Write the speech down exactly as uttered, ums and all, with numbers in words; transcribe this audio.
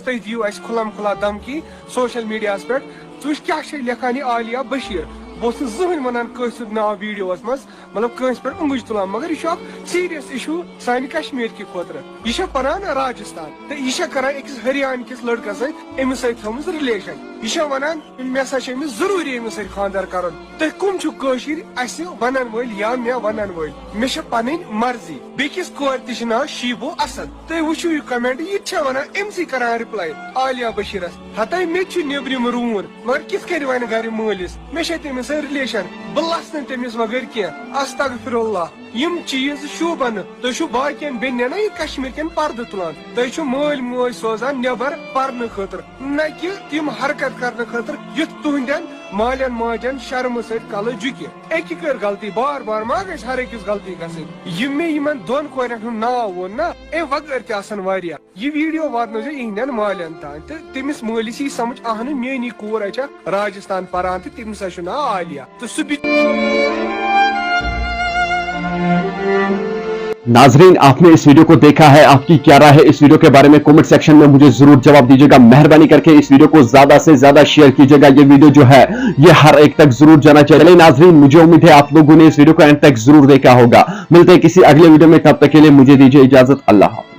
تُہۍ دِیِو اَسہِ کھُلم کھُلا دھمکی سوشل میڈیاہَس پٮ۪ٹھ، ژٕ وٕچھ کیٛاہ چھے لیکھان یہِ عالیہ بشیٖر۔ بہٕ اوسُس نہٕ زٕہٕنۍ وَنان کٲنٛسہِ ہُنٛد ناو ویڈیوَس منٛز، مطلب کٲنٛسہِ پٮ۪ٹھ اونٛگٕج تُلان، مگر یہِ چھُ اَکھ سیٖریَس اِشوٗ سانہِ کشمیٖر کہِ خٲطرٕ۔ یہِ چھےٚ پَران راجستھان تہٕ یہِ چھےٚ کَران أکِس ہریانہٕ کِس لٔڑکَس سۭتۍ، أمِس سۭتۍ تھٲومٕژ رِلیشَن۔ یہِ چھےٚ وَنان مےٚ ہسا چھِ أمِس ضروٗری أمِس سۭتۍ خانٛدر کَرُن۔ تُہۍ کٕم چھِو کٲشِرۍ اَسہِ وَنَن وٲلۍ یا مےٚ وَنَن وٲلۍ؟ مےٚ چھےٚ پَنٕنۍ مرضی۔ بیٚکِس کورِ تہِ چھِ ناو شیٖبو اسد۔ تُہۍ وٕچھِو یہِ comment، یہِ تہِ چھےٚ وَنان أمسٕے کَران reply، عالیہ بشیٖرَس۔ ہَتَے مےٚ تہِ چھُ نیٚبرِم روٗن، مگر کِتھ کٔنۍ وَنہِ گَرِ مٲلِس؟ مےٚ چھےٚ تٔمِس سۭتۍ relation، بہٕ لَسہٕ نہٕ تٔمِس بغٲر کینٛہہ۔ استغفر اللہ۔ یِم چیٖز شوٗبَن نہٕ۔ تُہۍ چھِو باقیَن بیٚنٮ۪ن یہِ کشمیٖر کٮ۪ن پردٕ تُلان۔ تُہۍ چھِو مٲلۍ موج سوزان نٮ۪بر پرنہٕ خٲطرٕ، نہ کہِ تِم حرکت کرنہٕ خٲطرٕ یُتھ تُہنٛدٮ۪ن مالٮ۪ن ماجٮ۪ن شرمہٕ سۭتۍ کلہٕ جُکہِ۔ اَکی کٔر غلطی، بار بار ما گژھِ ہر أکِس غلطی گژھٕنۍ؟ یِم مےٚ یِمن دۄن کورٮ۪ن ہُنٛد ناو ووٚن نا، اَمہِ وغٲر تہِ آسن واریاہ۔ یہِ video واتنٲوزیٚو یِہنٛدٮ۪ن مالٮ۪ن تام تہٕ تٔمِس مٲلِس یی سمجھ، اہنہٕ، میٛٲنی کوٗر ہا چھےٚ راجستھان پران تہٕ تٔمِس ہا چھُ ناو عالیہ۔ تہٕ سُہ بِچ- ناظرین، آپ نے اس ویڈیو کو دیکھا ہے، آپ کی کیا رائے ہے اس ویڈیو کے بارے میں؟ کمنٹ سیکشن میں مجھے ضرور جواب دیجیے گا۔ مہربانی کر کے اس ویڈیو کو زیادہ سے زیادہ شیئر کیجیے گا۔ یہ ویڈیو جو ہے، یہ ہر ایک تک ضرور جانا چاہیے۔ چلے ناظرین، مجھے امید ہے آپ لوگوں نے اس ویڈیو کو اینڈ تک ضرور دیکھا ہوگا۔ ملتے ہیں کسی اگلے ویڈیو میں، تب تک کے لیے مجھے دیجیے اجازت۔ اللہ حافظ۔